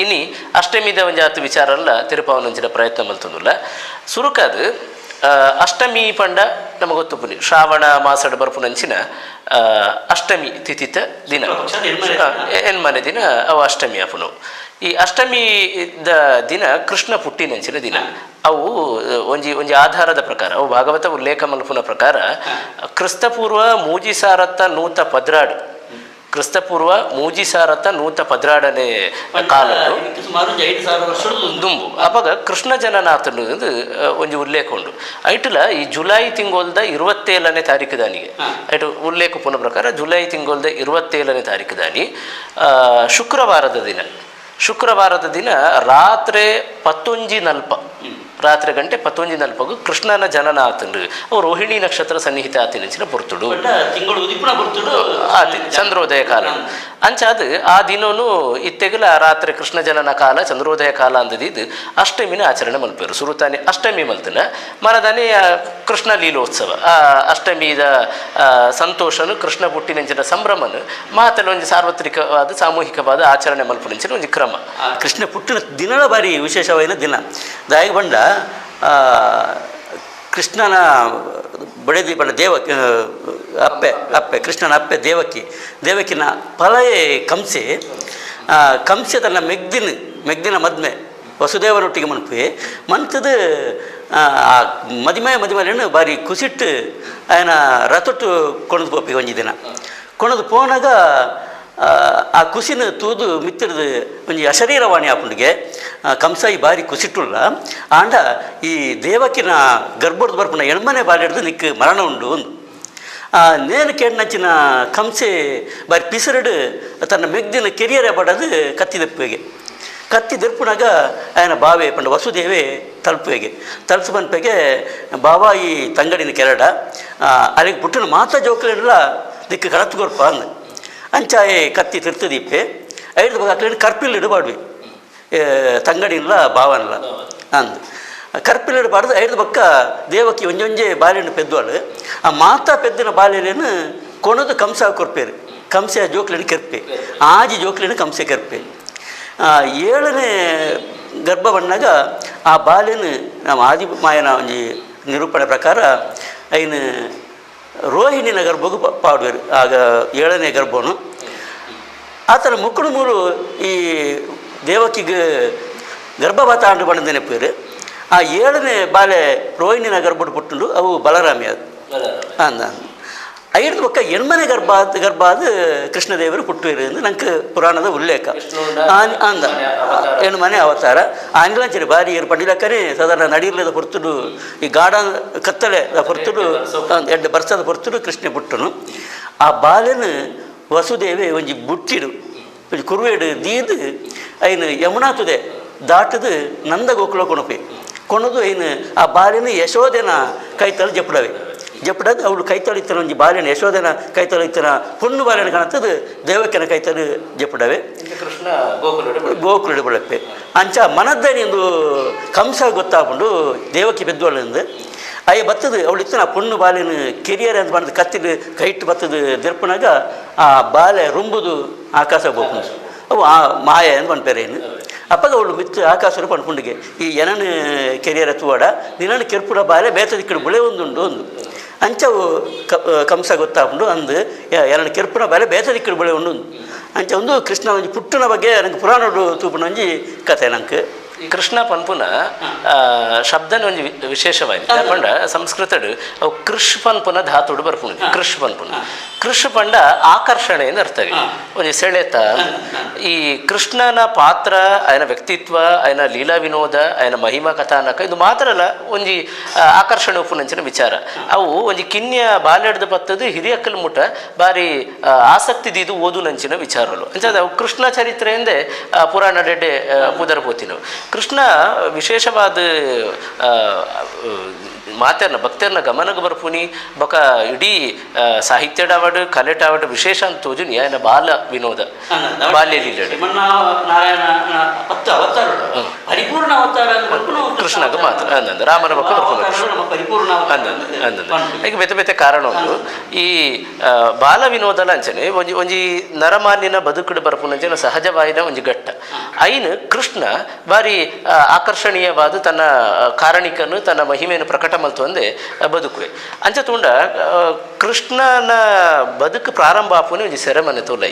ಇನಿ ಅಷ್ಟಮಿದ ಒಂಜಾತ್ ವಿಚಾರಲ್ಲ ತಿರುಪಾವನಂಚಿನ ಪ್ರಯತ್ನ ಮಲ್ತೊಂದುಲ್ಲ. ಸುರುಕಾದ್ ಅಷ್ಟಮಿ ಪಂಡ ನಮ ಗೊತ್ತುಪುನಿ ಶ್ರಾವಣ ಮಾಸಡ್ ಬರ್ಪುನಂಚಿನ ಅಷ್ಟಮಿ ತಿಥಿತ ದಿನ, ಎನ್ಮನೆ ದಿನ ಅವು ಅಷ್ಟಮಿ ಆಪುನು. ಈ ಅಷ್ಟಮಿ the ದಿನ ಕೃಷ್ಣ ಪುಟ್ಟಿನಂಚಿನ ದಿನ. ಅವು ಒಂಜಿ ಒಂಜಿ ಆಧಾರದ ಪ್ರಕಾರ, ಅವು ಭಾಗವತ ಉಲ್ಲೇಖ ಮಲ್ಪುನ ಪ್ರಕಾರ ಕ್ರಿಸ್ತಪೂರ್ವ 3112, ಕ್ರಿಸ್ತಪೂರ್ವ 3112ನೇ ಕಾಲ, ಸುಮಾರು 5000 ವರ್ಷ ದುಂಬು ಅಪಗ ಕೃಷ್ಣ ಜನನಾಥನು ಒಂಜಿ ಉಲ್ಲೇಖ ಉಂಡು. ಐಟುಲ ಈ ಜುಲೈ ತಿಂಗೊಲ್ದ 27ನೇ ತಾರೀಕು ದಾನಿಗೆ ಐಟು ಉಲ್ಲೇಖ ಪುನ ಪ್ರಕಾರ ಜುಲೈ ತಿಂಗೊಲ್ದ 27ನೇ ತಾರೀಕು ದಾನಿ ಶುಕ್ರವಾರದ ದಿನ, ಶುಕ್ರವಾರದ ದಿನ ರಾತ್ರಿ 11:40, ರಾತ್ರಿ ಗಂಟೆ 11:40 ಕೃಷ್ಣನ ಜನನ ಆತಂಡು. ಅವು ರೋಹಿಣಿ ನಕ್ಷತ್ರ ಸನ್ನಿಹಿತ ಆತಿನಂಚಿನ ಪೊರ್ತುಡು ಆತಿ ಚಂದ್ರೋದಯ ಕಾಲ. ಅಂಚಾದ ಆ ದಿನನು ಇತ್ತೆಗಲ ರಾತ್ರಿ ಕೃಷ್ಣ ಜನನ ಕಾಲ ಚಂದ್ರೋದಯ ಕಾಲ ಅಂದದಿದ್ದು ಅಷ್ಟಮಿನ ಆಚರಣೆ ಮಲ್ಪೇರು. ಸುರುತಾನೆ ಅಷ್ಟಮಿ ಮಲ್ತನ ಮನದಾನೆ ಕೃಷ್ಣ ಲೀಲೋತ್ಸವ, ಆ ಅಷ್ಟಮಿದ ಸಂತೋಷನು ಕೃಷ್ಣ ಪುಟ್ಟಿನಂಚಿನ ಸಂಭ್ರಮನು ಮಾತಲ್ಲಿ ಒಂಜಿ ಸಾರ್ವತ್ರಿಕವಾದ ಸಾಮೂಹಿಕವಾದ ಆಚರಣೆ ಮಲ್ಪುನಂಚಿನ ಒಂಜಿ ಕ್ರಮ. ಕೃಷ್ಣ ಪುಟ್ಟಿನ ದಿನದ ಬಾರಿ ವಿಶೇಷವಾದ ದಿನ. ದಾಯಿಗೆ ಬಂಡ ಕೃಷ್ಣನ ಬಡೆದಿ ಪಂಡ ದೇವ ಅಪ್ಪೆ ಅಪ್ಪೆ ಕೃಷ್ಣನ ಅಪ್ಪೆ ದೇವಕಿ, ದೇವಕಿನ ಫಲಯೇ ಕಂಸೆ. ಕಂಸೆ ತನ್ನ ಮೆಗ್ದಿನ ಮೆಗ್ದಿನ ಮದ್ಮೆ ವಸುದೇವನೊಟ್ಟಿಗೆ ಮನ್ಪೆ ಮಂತದ ಆ ಮದಿಮೆ ಮದಿಮಲೇನು ಬಾರಿ ಕುಸಿಟ್ಟು ಆಯನ ರಥೊಟ್ಟು ಕೊಣದು ಪೋಪಿ. ಒಂಜಿ ದಿನ ಕೊಣದು ಪೋನಾಗ ಆ ಕುಸಿನ ತೂದು ಮಿತ್ತಿಡ್ದು ಒಂಜಿ ಅಶರೀರವಾಣಿ ಆಪುಂಡಿಗೆ, ಕಂಸಾಯಿ ಬಾರಿ ಕುಸಿಟ್ಟುಲ್ಲ ಆಂಡ ಈ ದೇವಕಿನ ಗರ್ಭದ ಬರ್ಪುನ ಎಣ್ಮನೆ ಬಾರಿ ಹಿಡ್ದು ನಿಕ್ ಮರಣ ಉಂಡು ಒಂದು. ನೇನು ಕೇಳಿನಂಚಿನ ಕಂಸೆ ಬಾರಿ ಪಿಸರಡು ತನ್ನ ಮೆಗ್ದಿನ ಕೆರಿಯರೆ ಬಡದು ಕತ್ತಿ ದೆಪ್ಪುವೆಗೆ. ಕತ್ತಿ ದೆರ್ಪುನಾಗ ಆಯನ ಬಾವೆ ಪಂಡ ವಸುದೇವೆ ತಲುಪುವೆಗೆ. ತಲುಪು ಪನ್ಪೆಗೆ ಬಾವಾ ಈ ತಂಗಡಿನ ಕೆರಡ ಅಲ್ಲಿಗೆ ಪುಟ್ಟನ ಮಾತಾ ಜೋಕುಲೆನ್ಲ ದಿಕ್ಕು ಕಡತ್ತು ಕೊರ್ಪ ಅಂದ್. ಅಂಚಾಯೆ ಕತ್ತಿ ತಿರ್ತದೀಪೆ ಐದು ಅಕ್ಲೇನು ಕರ್ಪಿಲ್ ಇಡಬಾಡ್ವಿ ತಂಗಡಿಲ್ಲ ಬಾವನ್ಲ ಅಂದ್. ಕರ್ಪಿಲ್ ಇಡಬಾರ್ದು. ಐದು ಬಕ್ಕ ದೇವಕಿ ಒಂಜೊಂಜೆ ಬಾಲೆಯನ್ನು ಪೆದ್ದುವಳು. ಆ ಮಾತಾ ಪೆದ್ದಿನ ಬಾಲೆಯನ್ನು ಕೊಣದು ಕಂಸ ಕೊರ್ಪೇರು. ಕಂಸೆ ಜೋಕ್ಲೇನು ಕೆರ್ಪೆ, ಆಜಿ ಜೋಕ್ಲೇನು ಕಂಸೆ ಕೆರ್ಪೆ. ಏಳನೇ ಗರ್ಭ ಬಣ್ಣಾಗ ಆ ಬಾಲೆನು ನಮ್ಮ ಆದಿಮಾಯನ ಒಂಜಿ ನಿರೂಪಣೆ ಪ್ರಕಾರ ಐನು ರೋಹಿಣಿನ ಗರ್ಭಗೂ ಪಾಡುವರು. ಆಗ ಏಳನೇ ಗರ್ಭನು ಆತನ ಮುಕ್ಕುಡು ಮೂರು ಈ ದೇವಕಿಗೆ ಗರ್ಭಪಾತ ಆಂಡು ಬಣ್ಣ ನೆನಪೇರು. ಆ ಏಳನೇ ಬಾಲೆ ರೋಹಿಣಿನ ಗರ್ಭಡು ಪುಟ್ಟುಂಡು, ಅವು ಬಲರಾಮಿ ಅದು ಅಂದ. ಐದು ಪಕ್ಕ ಎಣ್ಮನೆ ಗರ್ಭ ಗರ್ಭ ಅದು ಕೃಷ್ಣದೇವರು ಪುಟ್ಟುವಿರು ಎಂದು ನಂಗೆ ಪುರಾಣದ ಉಲ್ಲೇಖ ಅಂದ. ಎಣ್ಮನೆ ಅವತಾರ ಆಂಗ್ಲಂಚರಿ ಬಾರಿ ಏರು ಪಂಡಿಲಕ್ಕನೆ ಸಾಧಾರಣ ನಡೀರ್ಲದ ಪೊರ್ತುಡು ಈ ಗಾಢ ಕತ್ತಲೆ ಪೊರ್ತುಡು ಎಡ್ಡೆ ಬರ್ಸದ ಪೊರ್ತುಡು ಕೃಷ್ಣ ಪುಟ್ಟನು. ಆ ಬಾಲೆನು ವಸುದೇವೆ ಒಂಜಿ ಬುಟ್ಟಿಡು ಒಂಜಿ ಕುರುವೇಡು ದೀದು ಐನು ಯಮುನಾ ತುದೆ ದಾಟದು ನಂದ ಗೋಕುಲ ಕೊಣಪೆ ಕೊಣದು ಐನು ಆ ಬಾಲೆನು ಯಶೋದೆನ ಕೈತಲು ಜಪ್ಪಡವೆ. ಜಪ್ಪಡದು ಅವಳು ಕೈತಳಿತ್ತನ ಒಂಜಿ ಬಾಲೆನ ಯಶೋದೆನ ಕೈತಳಿತ್ತನ ಪೊಣ್ಣು ಬಾಲೆನ ಕಾಣುತ್ತದೆ ದೇವಕಿನ ಕೈತಲು ಜಪ್ಪಡವೆ. ಕೃಷ್ಣ ಗೋಕುಲಡು ಬಳಪ್ಪೆ. ಅಂಚ ಮನದ್ದನಿ ಎಂದು ಕಂಸ ಗೊತ್ತಾಪುಂಡು ದೇವಕಿ ಪೆದ್ದೋಳಿಂದು. ಅಯ್ಯ ಬತ್ತದು ಅವಳು ಇತ್ತನ ಪೊಣ್ಣು ಬಾಲೆನ ಕೆರಿಯರ್ ಅಂತ ಬಂದು ಕತ್ತಿದು ಕೈಟ್ಟು ಬತ್ತದು ದೆರ್ಪುನಾಗ ಆ ಬಾಲೆ ರುಂಬುದು ಆಕಾಶ ಬೋಪುಂಡು. ಅವು ಆ ಮಾಯ ಅಂತ ಪನ್ಪೇರೇನು. ಅಪ್ಪಗ ಅವಳು ಮಿತ್ತು ಆಕಾಶರು ಪನ್ಪುಂಡಿಗೆ ಈ ಎನನು ಕೆರಿಯರ ತೂವಡ ನಿನ್ನನ್ನು ಕೆರ್ಪುಡ ಬಾಲೆ ಬೇತ ದಿಕ್ಕಡು ಬುಳೆ ಒಂದುಂಡು ಒಂದು. ಅಂಚವು ಕಂಸ ಗೊತ್ತಾಪುಂಡು ಅಂದು ಎನನು ಕೆರ್ಪುನ ಬಾಲೆ ಬೇತ ದಿಕ್ಕಡು ಬುಳೆ ಉಂಡು ಅಂಚ ಒಂದು ಕೃಷ್ಣ ಒಂಜಿ ಪುಟ್ಟುನ ಬಗ್ಗೆ ನನಗೆ ಪುರಾಣಡು ತೂಪುನ ಒಂಜಿ ಕತೆ ನಂಗೆ. ಕೃಷ್ಣ ಪನ್ಪುನ ಶಬ್ದನ ಒಂಜಿ ವಿಶೇಷವಾಗಿದೆ. ಪಂಡ ಸಂಸ್ಕೃತಡ್ ಅವು ಕೃಷ್ ಪನ್ಪುನ ಧಾತುಡು ಬರ್ಪುಂಡು. ಕೃಷ್ ಪನ್ಪುನ ಕೃಷ್ ಪಂಡ ಆಕರ್ಷಣೆ ಎಂದು ಅರ್ಥ, ಒಂಜಿ ಸೆಳೆತ. ಈ ಕೃಷ್ಣನ ಪಾತ್ರ, ಆಯನ ವ್ಯಕ್ತಿತ್ವ, ಆಯನ ಲೀಲಾ ವಿನೋದ, ಆಯನ ಮಹಿಮಾ ಕಥಾನಕ ಇದು ಮಾತ್ರ ಅಲ್ಲ ಒಂಜಿ ಆಕರ್ಷಣೆ ಉಪ್ಪುನಂಚಿನ ವಿಚಾರ. ಅವು ಒಂಜಿ ಕಿನ್ಯ ಬಾಲ್ಯಡ್ದ ಪತ್ತದು ಹಿರಿಯಕ್ಕಲ್ ಮುಟ ಬಾರಿ ಆಸಕ್ತಿ ದೀದು ಓದುನಂಚಿನ ವಿಚಾರಲು. ಅಂಚಾದ ಅವು ಕೃಷ್ಣ ಚರಿತ್ರೆ ಎಂದೇ ಪುರಾಣ ಡೆಡ್ಡೆ ಪುದರ್ ಪೋತಿನವು. ಕೃಷ್ಣ ವಿಶೇಷವಾದ ಮಾತೆರ್ನ ಭಕ್ತರ್ನ ಗಮನಕ್ಕೆ ಬರ್ಪುನಿ ಬೊಕ ಇಡೀ ಸಾಹಿತ್ಯಡಾವಡ್ ಕಲೆಟಾವಡ್ ವಿಶೇಷ ಅಂತ ತೋಜುನಿ ಆಯನ ಬಾಲ ವಿನೋದ ಬಾಲ್ಯ ಲೀಲೆ. ನಾರಾಯಣ 10 ಅವತಾರ ಪರಿಪೂರ್ಣ ಅವತಾರ ಕೃಷ್ಣಗ ಮಾತ್ರ ಅಂದಂದು ರಾಮನ ಬೊಕ ಪರಿಪೂರ್ಣ ಅಂದಂದು ಅಂದಂದು ಈಗ ಬೇತೆ ಬೇತೆ ಕಾರಣ ಉಂಟು. ಈ ಬಾಲ ವಿನೋದಲ ಅಂಚನೆ ಒಂಜಿ ಒಂಜಿ ನರಮಾನ್ಯನ ಬದುಕುಡು ಬರ್ಪುನಂಚನೆ ಸಹಜವಾಯಿನ ಒಂಜಿ ಘಟ್ಟ ಐನ್ ಕೃಷ್ಣ ಬಾರಿ ಆಕರ್ಷಣೀಯವಾದ ತನ್ನ ಕಾರಣಿಕನು ತನ್ನ ಮಹಿಮೆಯನ್ನು ಪ್ರಕಟ ಮಲ್ತು ಅಂದೆ ಬದುಕುವೆ ಅಂಚ ತೂಂಡ ಕೃಷ್ಣನ ಬದುಕು ಪ್ರಾರಂಭ ಆಪುನೆ ಒಂಜಿ ಸೆರೆಮನೆ ತೋಲೈ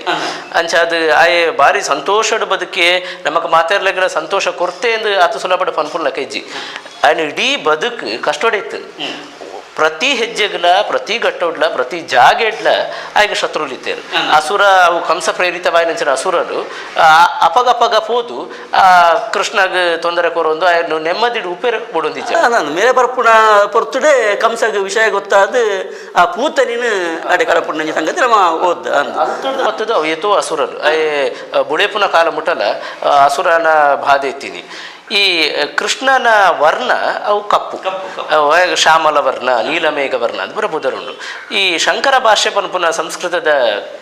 ಅಂಚ ಅದು ಆಯೆ ಬಾರಿ ಸಂತೋಷದ ಬದುಕೆ ನಮಕ್ ಮಾತಾಡ್ಲಾಗಿರ ಸಂತೋಷ ಕೊರತೆ ಎಂದು ಆತ ಸುಲಭ ಪನ್ಪುಲ್ಲ ಕೈಜಿ ಆಯ್ನ ಇಡೀ ಬದುಕು ಕಷ್ಟೋಡೆ ಇತ್ತು. ಪ್ರತಿ ಹೆಜ್ಜೆಗ್ಲ ಪ್ರತಿ ಘಟ್ಟೋಡ್ಲ ಪ್ರತಿ ಜಾಗೆಡ್ಲ ಆಯ್ಕೆ ಶತ್ರುಲಿತ್ತೇರು ಅಸುರ ಅವು ಕಂಸ ಪ್ರೇರಿತವಾಯಿನಂಚಿನ ಅಸುರರು ಅಪಗಪಗ ಪೋದು ಕೃಷ್ಣಗ್ ತೊಂದರೆ ಕೊರೊಂದು ಆಯ್ನು ನೆಮ್ಮದಿಡು ಉಪೇರ ಬುಡೊಂದಿಜ್ಜ. ನಾನು ಮೇರೆ ಬರ್ಪುಣ ಪೊರ್ತುಡೆ ಕಂಸಗ್ ವಿಷಯ ಗೊತ್ತಾದ ಆ ಪೂತನಿನ ಅಡೆ ಕಡಪುಣ್ಣ ಸಂಗತಿ ನಮ್ಮ ಓದ್ ಅಂದು ಮತ್ತದು ಅವು ಏತೋ ಅಸುರರು ಅಯ್ಯೆ ಬುಳೆಪುನ ಕಾಲ ಮುಟ್ಟಲ ಅಸುರನ ಬಾಧೆ ಇತ್ತೀನಿ. ಈ ಕೃಷ್ಣನ ವರ್ಣ ಅವು ಕಪ್ಪು, ಶ್ಯಾಮಲ ವರ್ಣ ನೀಲಮೇಘ ವರ್ಣ ಅದು ಪೂರ ಪುದರುಂಡು. ಈ ಶಂಕರ ಭಾಷ್ಯ ಪನ್ಪುನ ಸಂಸ್ಕೃತದ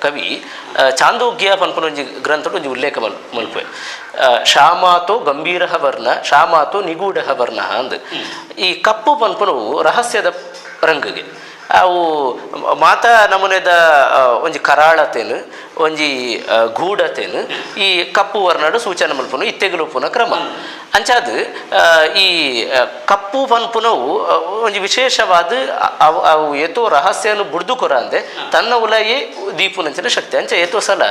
ಕವಿ ಚಾಂದೋಗ್ಯ ಪನ್ಪುನ ಒಂಜಿ ಗ್ರಂಥಡು ಒಂಜಿ ಉಲ್ಲೇಖ ಮಲ್ಪೆ ಶ್ಯಾಮಾತೋ ಗಂಭೀರ ವರ್ಣ ಶ್ಯಾಮಾತೋ ನಿಗೂಢ ವರ್ಣ ಅಂದ್. ಈ ಕಪ್ಪು ಪನ್ಪುನವು ರಹಸ್ಯದ ರಂಗಿಗೆ ಅವು ಮಾತಾ ನಮೂನೆದ ಒಂಜಿ ಕರಾಳತೇನು ಒಂಜಿ ಗೂಢತೇನು ಈ ಕಪ್ಪು ವರ್ಣಡು ಸೂಚನೆ ಮಲ್ಪುನು ಇತ್ತೆಗಲುಪುನ ಕ್ರಮ ಅಂಚಾದ್ ಈ ಕಪ್ಪು ಪನ್ಪುನವು ಒಂಜಿ ವಿಶೇಷವಾದ ಅವು ಏತೋ ರಹಸ್ಯನು ಬುಡ್ದು ಕೊರ ಅಂದೆ ತನ್ನ ಉಲಯೇ ದೀಪುನಂಚಿನ ಶಕ್ತಿ ಅಂಚ ಏತೋ ಸಲ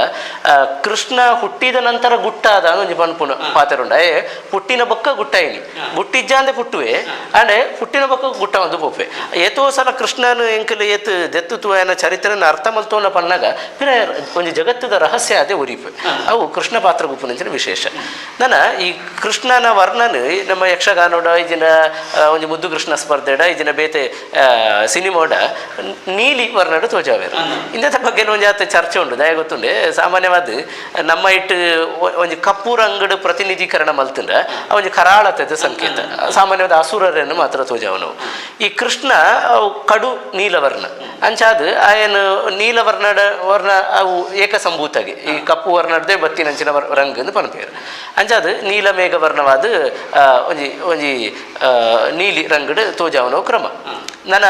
ಕೃಷ್ಣ ಹುಟ್ಟಿದ ನಂತರ ಗುಟ್ಟಾದ ಒಂಜಿ ಪನ್ಪುನ ಪಾತೆರುಂಡ ಏ ಪುಟ್ಟಿನ ಬೊಕ್ಕ ಗುಟ್ಟಾಯಿನಿ ಗುಟ್ಟಿಜ್ಜ ಅಂದೆ ಪುಟ್ಟುವೆ ಅಂಡೆ ಪುಟ್ಟಿನ ಬೊಕ್ಕ ಗುಟ್ಟ ಒಂದು ಪೋಪೆ ಏತೋ ಸಲ ಕೃಷ್ಣನು ಎಂಕಲ್ ಏತ್ ದೆತ್ತು ತೂಯನ ಚರಿತ್ರೆನ ಅರ್ಥ ಮಲ್ತೋನ ಪನ್ನಾಗ ಪಿರ ಒಂಜಿ ಜಗತ್ತದ ರಹಸ್ಯ ಅದೇ ಉರಿಪೆ ಅವು ಕೃಷ್ಣ ಪಾತ್ರ ಗುಪ್ಪುನಂಚಿನ ವಿಶೇಷ. ನನ್ನ ಈ ಕೃಷ್ಣನ ವರ್ಣನ ನಮ್ಮ ಯಕ್ಷಗಾನೋಡ ಇದಿನ ಒಂಜಿ ಮುದ್ದು ಕೃಷ್ಣ ಸ್ಪರ್ಧೆಡ ಇದಿನ ಬೇತೆ ಸಿನಿಮೋಡ ನೀಲಿ ವರ್ಣಡು ತೋಜಾವೇರು. ಇಂದ ಬಗ್ಗೆ ಒಂಜಿ ಆತ ಚರ್ಚೆ ಉಂಡು ದಯ ಗೊತ್ತುಂಡೆ. ಸಾಮಾನ್ಯವಾದ ನಮ್ಮ ಇಟ್ಟು ಒಂಜಿ ಕಪ್ಪು ರಂಗಡು ಪ್ರತಿನಿಧೀಕರಣ ಮಲ್ತುಂಡ ಒಂಜಿ ಕರಾಳತೆ ಸಂಕೇತ ಸಾಮಾನ್ಯವಾದ ಅಸುರರನ್ನು ಮಾತ್ರ ತೋಜಾವನು. ಈ ಕೃಷ್ಣ ಕಡು ನೀಲವರ್ಣ ಅಂಚಾದ ಆಯನು ನೀಲವರ್ಣದ ವರ್ಣ ಅವು ಏಕಸಂಭೂತಾಗಿ ಈ ಕಪ್ಪು ವರ್ಣದೇ ಬತ್ತಿನಂಚಿನ ರಂಗ್ ಎಂದು ಪನ್ಪೇರು ಅಂಚಾದ ನೀಲಮೇಘ ವರ್ಣವಾದ ಒಂಜಿ ಒಂಜಿ ನೀಲಿ ರಂಗಡು ತೋಜಾವನೋ ಕ್ರಮ. ನನ್ನ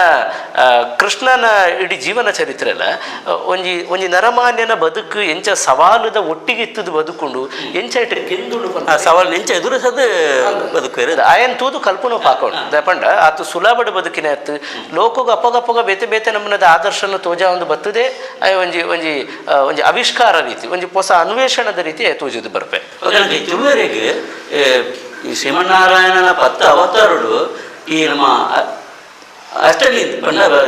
ಕೃಷ್ಣನ ಇಡೀ ಜೀವನ ಚರಿತ್ರೆ ಅಲ್ಲ ಒಂಜಿ ಒಂಜಿ ನರಮಾನ್ಯನ ಬದುಕು ಎಂಚ ಸವಾಲುದ ಒಟ್ಟಿಗೆ ಇತ್ತದು ಬದುಕೊಂಡು ಎಂಚ ಇಟ್ಟು ಗೆಂದುಂಡು ಸವಾಲು ಎಂಚ ಎದುರಿಸದು ಬದುಕು ಆಯನ್ ತೂದು ಕಲ್ಪನೋ ಪಾಕೊಂಡು ದಪಂಡ ಆತು ಸುಲಭಡು ಬದುಕಿನ ಅತ್ತು ಲೋಕಗ ಅಪಗಪಗ ಬೇತೆ ಬೇತೆ ನಮ್ಮನದ ಆದರ್ಶನ ತೋಜಾ ಒಂದು ಬತ್ತದೆ ಒಂಜಿ ಒಂಜಿ ಒಂಜಿ ಆವಿಷ್ಕಾರ ರೀತಿ ಒಂಜಿ ಹೊಸ ಅನ್ವೇಷಣದ ರೀತಿ ತೋಜುದು ಬರ್ಪೆ. ತುಳುವರೆಗೆ ಈ ಶ್ರೀಮನ್ನಾರಾಯಣನ 10 ಅವತಾರರು ಈ ನಮ್ಮ ಅಷ್ಟಮಿ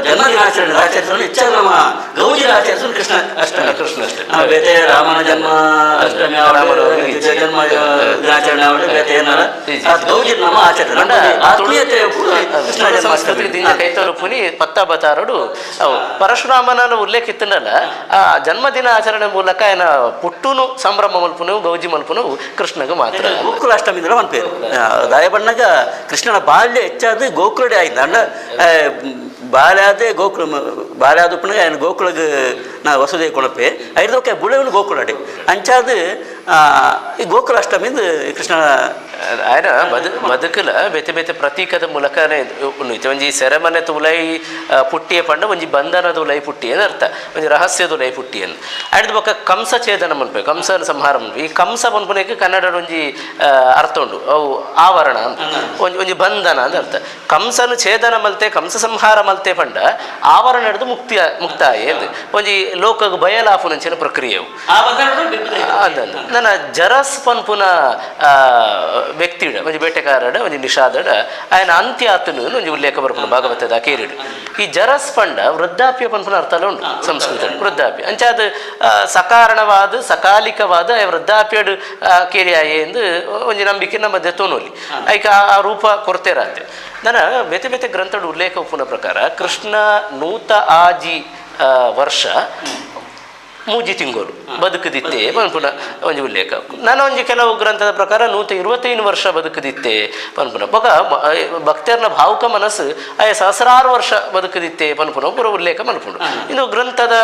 ಜನ್ಮದಿನ ಆಚರಣೆ ಆಚರಿಸಲು ಹೆಚ್ಚಾಗಿ ನಮ್ಮ ಗೌಜಿನ ಆಚರಿಸಲು ಕೃಷ್ಣ ಅಷ್ಟಮಿ ಕೃಷ್ಣ ಅಷ್ಟಮಿ ಬೇತೆ ರಾಮನ ಜನ್ಮ ಅಷ್ಟಮಿ ಜನ್ಮ ದಿನಾಚರಣೆ ಅವಳು ಬೇತೆ ಏನಾರ ಗೌಜಿನ ನಮ್ಮ ಆಚರಣೆ ಆತ್ಮೀಯತೆ ಕೃಷ್ಣ ಸಂಸ್ಕೃತಿ ದಿಂದ ಕೈತರು ಪುನಿ ಪತ್ತಬತಾರಡು ಅವು ಪರಶುರಾಮನ ಉಲ್ಲೇಖ ಇತ್ತನಲ್ಲ ಆ ಜನ್ಮದಿನ ಆಚರಣೆ ಮೂಲಕ ಏನ ಪುಟ್ಟುನು ಸಂಭ್ರಮ ಮಲ್ಪುನು ಗೌಜಿ ಮಲ್ಪುನು ಕೃಷ್ಣಗ ಮಾತ್ರ. ಗೋಕುಲ ಅಷ್ಟಮಿ ಅಂದ್ರೆ ಒಂದು ಪೇರು ದಯಬಣ್ಣಗ ಕೃಷ್ಣನ ಬಾಲ್ಯ ಹೆಚ್ಚಾದ ಗೋಕುಲಡೆ ಆಯ್ತು ಅಂಡ ಬಾಲ್ಯಾದೆ ಗೋಕುಲ ಬಾಲ್ಯಾದ ಪುನಗ ఆయన ಗೋಕುಲಗ್ ನಾ ವಸುದೇವ ಕೊಣಪೆ ಐದೋಕೆ ಬುಳೆವನು ಗೋಕುಲಡೆ ಅಂಚಾದ ಈ ಗೋಕುಲ ಅಷ್ಟಮಿಂದ ಕೃಷ್ಣ ఆయన ಬದುಕಲ ಬೇತೆ ಬೇತೆ ಪ್ರತೀಕದ ಮೂಲಕನೇ ಉಂಡು. ಒಂಜಿ ಸೆರೆಮನೆ ತುಲೈ ಪುಟ್ಟಿಯ ಪಂಡ ಒಂಜಿ ಬಂಧನದ ಉಲೈ ಪುಟ್ಟಿ ಅಂತ ಅರ್ಥ ಒಂಜಿ ರಹಸ್ಯದ ಉಲೈ ಪುಟ್ಟಿ ಅಂತ. ಅಡ್ದ ಬೊಕ್ಕ ಕಂಸ ಛೇದನ ಮನ್ಪೆ ಕಂಸನ ಸಂಹಾರ ಮನ್ಪೆ ಈ ಕಂಸ ಮನ್ಪುನಕ್ಕೆ ಕನ್ನಡ ಒಂಜಿ ಅರ್ಥ ಉಂಡು ಅವು ಆವರಣ ಅಂತ ಒಂಜಿ ಒಂಜಿ ಬಂಧನ ಅಂತ ಅರ್ಥ. ಕಂಸನು ಛೇದನ ಮಲ್ತೆ ಕಂಸ ಸಂಹಾರ ಮಲ್ತೆ ಪಂಡ ಆವರಣ ಹಿಡಿದು ಮುಕ್ತಿ ಮುಕ್ತಾಯ ಎಂದು ಒಂಜಿ ಲೋಕಗ್ ಬಯಲಾಪುನಂಚಿನ ಪ್ರಕ್ರಿಯೆವು ಅಂದ. ನನ್ನ ಜರಸ್ ಪನ್ಪುನ ವ್ಯಕ್ತಿಡ ಒಂಜಿ ಬೇಟೆಗಾರಡ ಒಂಜಿ ನಿಷಾದಡ ఆయన ಅಂತ್ಯ ಆತನು ಒಂಜಿ ಉಲ್ಲೇಖ ಬರ್ಪುನ ಭಾಗವತದ ಕೇರಿಡು. ಈ ಜರಸ್ ಪಂಡ ವೃದ್ಧಾಪ್ಯ ಪನ್ಪುನ ಅರ್ಥಲ ಉಂಡು ಸಂಸ್ಕೃತ ವೃದ್ಧಾಪ್ಯ ಅಂಚಾದ ಸಕಾರಣವಾದ ಸಕಾಲಿಕವಾದ ವೃದ್ಧಾಪ್ಯಡು ಕೇರಿಯಾಯೆ ಎಂದು ಒಂಜಿ ನಂಬಿಕೆ ನಮ್ಮ ತೋನೋಲಿ ಐಕ ಆ ರೂಪ ಕೊರತೆರಾತೆ. ನನ್ನ ಬೇತೆ ಬೇತೆ ಗ್ರಂಥಡು ಉಲ್ಲೇಖ ಉಪ್ಪುನ ಪ್ರಕಾರ ಕೃಷ್ಣ 106 ವರ್ಷ 3 ತಿಂಗಳು ಬದುಕುದಿತ್ತೆ ಪನ್ಪುನ ಒಂಜಿ ಉಲ್ಲೇಖ. ನಾನು ಒಂಜಿ ಕೆಲವು ಗ್ರಂಥದ ಪ್ರಕಾರ 125 ವರ್ಷ ಬದುಕುದಿತ್ತೆ ಪನ್ಪುನ. ಬೊಕ ಭಕ್ತರ್ನ ಭಾವುಕ ಮನಸ್ಸು ಆಯ ಸಹಸ್ರಾರು ವರ್ಷ ಬದುಕುದಿತ್ತೆ ಪನ್ಪುನ ಪೂರ ಉಲ್ಲೇಖ ಮನ್ಪುಂಡು. ಇದು ಗ್ರಂಥದ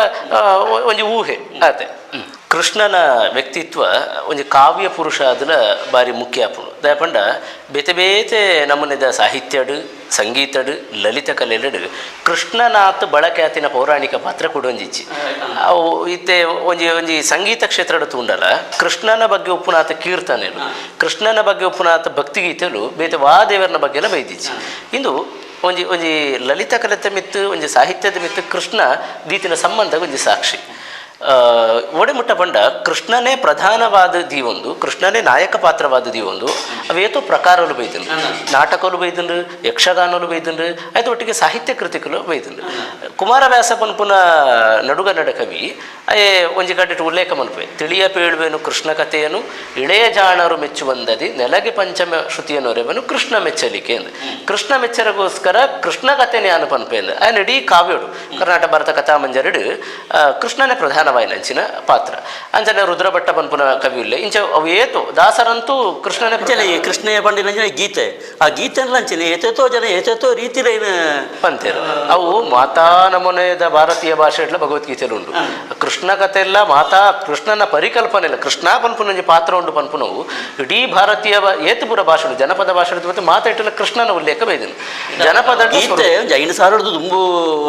ಒಂಜಿ ಊಹೆ ಆತೆ. ಕೃಷ್ಣನ ವ್ಯಕ್ತಿತ್ವ ಒಂಜಿ ಕಾವ್ಯ ಪುರುಷ ಅದಲ ಬಾರಿ ಮುಖ್ಯ ಆಪುಂಡು. ದಾಯೆ ಬೇತೆ ಬೇತೆ ನಮೂನೆದ ಸಾಹಿತ್ಯಡು, ಸಂಗೀತಡು, ಲಲಿತ ಕಲೆಲೆಡ್ ಕೃಷ್ಣನಾಥ್ ಬಳಕೆ ಆತಿನ ಪೌರಾಣಿಕ ಪಾತ್ರ ಕುಡೊಂಜಿಚ್ಚಿ. ಅವು ಇತ್ತೆ ಒಂಜಿ ಒಂಜಿ ಸಂಗೀತ ಕ್ಷೇತ್ರಡ್ ತೂಂಡಲ ಕೃಷ್ಣನ ಬಗ್ಗೆ ಉಪ್ಪುನಾಥ ಕೀರ್ತನೆಲು, ಕೃಷ್ಣನ ಬಗ್ಗೆ ಉಪ್ಪುನಾಥ ಭಕ್ತಿಗೀತೆಲು ಬೇತೆ ವಾ ದೇವರನ ಬಗ್ಗೆ ಎಲ್ಲ ಬೈದಿಚ್ಚಿ. ಇಂದು ಒಂಜಿ ಒಂಜಿ ಲಲಿತ ಕಲೆತ ಮಿತ್ತು, ಒಂಜಿ ಸಾಹಿತ್ಯದ ಮಿತ್ತು ಕೃಷ್ಣ ದೀತಿನ ಸಂಬಂಧ ಒಂಜಿ ಸಾಕ್ಷಿ. ಒಡೆಮುಟ್ಟ ಪಂಡ ಕೃಷ್ಣನೇ ಪ್ರಧಾನವಾದ ದೀವೊಂದು, ಕೃಷ್ಣನೇ ನಾಯಕ ಪಾತ್ರವಾದ ದೀವೊಂದು ಅವೇತೋ ಪ್ರಕಾರಲು ಬೈದುಂಡು. ನಾಟಕಲು ಬೈದುಂಡು, ಯಕ್ಷಗಾನಲು ಬೈದುಂಡು, ಆಯ್ತು ಒಟ್ಟಿಗೆ ಸಾಹಿತ್ಯ ಕೃತಿಕಲು ಬೈದುಂಡು. ಕುಮಾರವ್ಯಾಸ ಪನ್ಪುನ ನಡುಗನ್ನಡ ಕವಿ ಅಯೇ ಒಂಜಿ ಕಡೆಟ್ ಉಲ್ಲೇಖ ಮನ್ಪುವೆ: "ತಿಳಿಯ ಪೇಳುವೆನು ಕೃಷ್ಣ ಕಥೆಯನ್ನು ಇಳೆಯ ಜಾಣರು ಮೆಚ್ಚುವಂದದಿ, ನೆಲಗೆ ಪಂಚಮ ಶ್ರುತಿಯನ್ನು ಕೃಷ್ಣ ಮೆಚ್ಚಲಿಕೆ" ಎಂದು. ಕೃಷ್ಣ ಮೆಚ್ಚರಗೋಸ್ಕರ ಕೃಷ್ಣ ಕಥೆನೇ ಅನು ಪನ್ಪೆ ಅಂದ್. ಆಯ್ನ ಇಡೀ ಕಾವ್ಯೋಡು ಕರ್ನಾಟಕ ಭಾರತ ಕಥಾಮಂಜರಿಡು ಕೃಷ್ಣನೇ ಪ್ರಧಾನವಾಯಿನ ಅಂಚಿನ ಪಾತ್ರ. ಅಂಚನೆ ರುದ್ರಭಟ್ಟ ಪನ್ಪುನ ಕವಿ ಉಲ್ಲೆ. ಇಂಚ ಅವು ಏತು ದಾಸರಂತೂ ಕೃಷ್ಣನೇ ಅಂಚನೆ ಈ ಕೃಷ್ಣಯ್ಯ ಪಂಡಿನಂಚನೆ ಗೀತೆ, ಆ ಗೀತೆ ಅಂಚನೆ ಏತೇತೋ ಜನ ಏತೇತೋ ರೀತಿಲೈನ ಪಂತೇರು. ಅವು ಮಾತಾ ನಮೂನೆದ ಭಾರತೀಯ ಭಾಷೆ ಇಟ್ಲ ಭಗವದ್ಗೀತೆಲು ಉಂಡು. ಕೃಷ್ಣ ಕಥೆ ಎಲ್ಲ ಮಾತಾ ಕೃಷ್ಣನ ಪರಿಕಲ್ಪನೆ ಇಲ್ಲ. ಕೃಷ್ಣ ಪನ್ಪುನ ಒಂಜಿ ಪಾತ್ರ ಉಂಡು ಪನ್ಪುನವು ಇಡೀ ಭಾರತೀಯ ಏತುಪುರ ಭಾಷೆ ಉಂಡು. ಜನಪದ ಭಾಷೆ ಮತ್ತೆ ಮಾತಾಯಿಟ್ಟಲ್ಲ ಕೃಷ್ಣನ ಉಲ್ಲೇಖ ಬೈದನು ಜನಪದ. ಗೀತೆ ಒಂಜಿ 5000ದ ದುಂಬು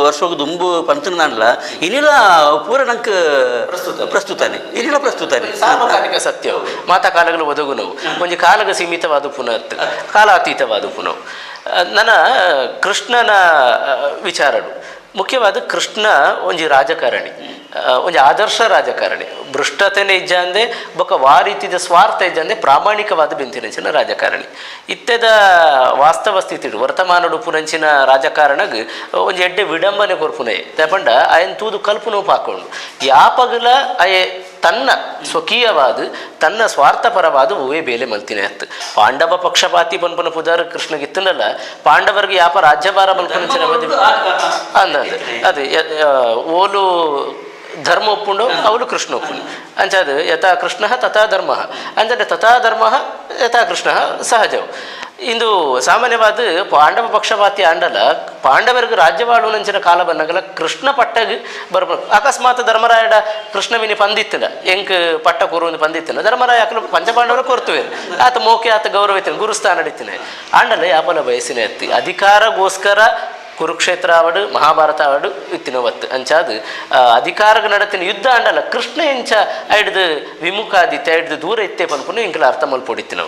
ವರ್ಷಗ್ ದುಂಬು ಪಂತನ ಇನಿಲ ಪೂರ ನಂಕ್ ಪ್ರಸ್ತುತಾನೆ, ಇನಿಲ ಪ್ರಸ್ತುತಾನೆ. ಸಾರ್ವಕಾಲಿಕ ಸತ್ಯವು, ಮಾತಾ ಕಾಲಗಳು ಒದಗುನವು. ಒಂಜಿ ಕಾಲಗ ಸೀಮಿತವಾದ ಪುನಃ ಕಾಲಾತೀತವಾದ ಪುನಃ. ನನ್ನ ಕೃಷ್ಣನ ವಿಚಾರಡು ಮುಖ್ಯವಾದ ಕೃಷ್ಣ ಒಂಜಿ ರಾಜಕಾರಣಿ, ಒಂಜಿ ಆದರ್ಶ ರಾಜಕಾರಣಿ. ಭ್ರಷ್ಟತೆನೆ ಇಜ್ಜಾಂದೆ, ಬೊಕ ವಾ ರೀತಿದ ಸ್ವಾರ್ಥ ಇಜ್ಜಾಂದೆ ಪ್ರಾಮಾಣಿಕವಾದ ಬೆಂತಿನಂಚಿನ ರಾಜಕಾರಣಿ. ಇತ್ತೆದ ವಾಸ್ತವ ಸ್ಥಿತಿ ವರ್ತಮಾನಡು ಪುನಂಚಿನ ರಾಜಕಾರಣಗ್ ಒಂಜಿ ಎಡ್ಡೆ ವಿಡಂಬನೆ ಕೊರ್ಪುನೆ. ಪಂಡ ಅಯನ್ ತೂದು ಕಲ್ಪುನೋ ಪಾಕೊಂಡು ಯಾಪಗಲ ಅಯೆ ತನ್ನ ಸ್ವಕೀಯವಾದ, ತನ್ನ ಸ್ವಾರ್ಥಪರವಾದ ಹೂವೇ ಬೇಲೆ ಮಲ್ತಿನ ಅತ್ತು. ಪಾಂಡವ ಪಕ್ಷಪಾತಿ ಪನ್ಪುನ ಪುದಾರ್ ಕೃಷ್ಣಗಿತ್ತನಲ್ಲ, ಪಾಂಡವರಿಗೆ ಯಾಪ ರಾಜ್ಯಭಾರ ಮಲ್ಪುನಂಚಿನ ಅಂದ ಅದೇ ಓಲು ಧರ್ಮ ಒಪ್ಪುಂಡು ಅವಳು ಕೃಷ್ಣ ಒಪ್ಪುಂಡು. ಅಂಚಾದ ಯಥಾ ಕೃಷ್ಣ ತಥಾ ಧರ್ಮ ಅಂಚನೆ ತಥಾ ಧರ್ಮ ಯಥಾ ಕೃಷ್ಣ ಸಹಜವು. ಇಂದು ಸಾಮಾನ್ಯವಾದ ಪಾಂಡವ ಪಕ್ಷಪಾತಿ ಆಂಡಲ ಪಾಂಡವರಿಗೆ ರಾಜ್ಯವಾಳುನಂಚಿನ ಕಾಲ ಬಂದಾಗಲ ಕೃಷ್ಣ ಪಟ್ಟಗ್ ಬರ್ಬೇಕು. ಅಕಸ್ಮಾತ್ ಧರ್ಮರಾಯಡ ಕೃಷ್ಣ ಮಿನಿ ಪಂದಿತ್ತಿನ, ಎಂಕ್ ಪಟ್ಟ ಕೊರು ಪಂದಿತ್ತಿನ, ಧರ್ಮರಾಯ ಅಕಲು ಪಂಚಪಾಂಡವರು ಕೊರ್ತುವೆ. ಆತ ಮೋಕೆ, ಆತ ಗೌರವ ಇತ್ತಿನ, ಗುರುಸ್ಥಾನ ಇತ್ತಿನ. ಆಂಡಲ ಯಾಪಲ ಬಯಸಿನ ಎತ್ತಿ ಅಧಿಕಾರಗೋಸ್ಕರ ಕುರುಕ್ಷೇತ್ರ ಆವಡು, ಮಹಾಭಾರತ ಆವಡು ಇತ್ತಿನ ಒತ್ತು. ಅಂಚಾದ ಅಧಿಕಾರಗ ನಡತಿನ ಯುದ್ಧ ಆಂಡಲ ಕೃಷ್ಣ ಎಂಚ ಐಡ್ದು ವಿಮುಖಾದಿತ್ತೆ, ಐಡ್ದು ದೂರ ಇತ್ತೆ ಪನ್ಪುನು ಎಂಕಲ ಅರ್ಥ ಮಲ್ಪೊಡಿತ್ತಿನವು.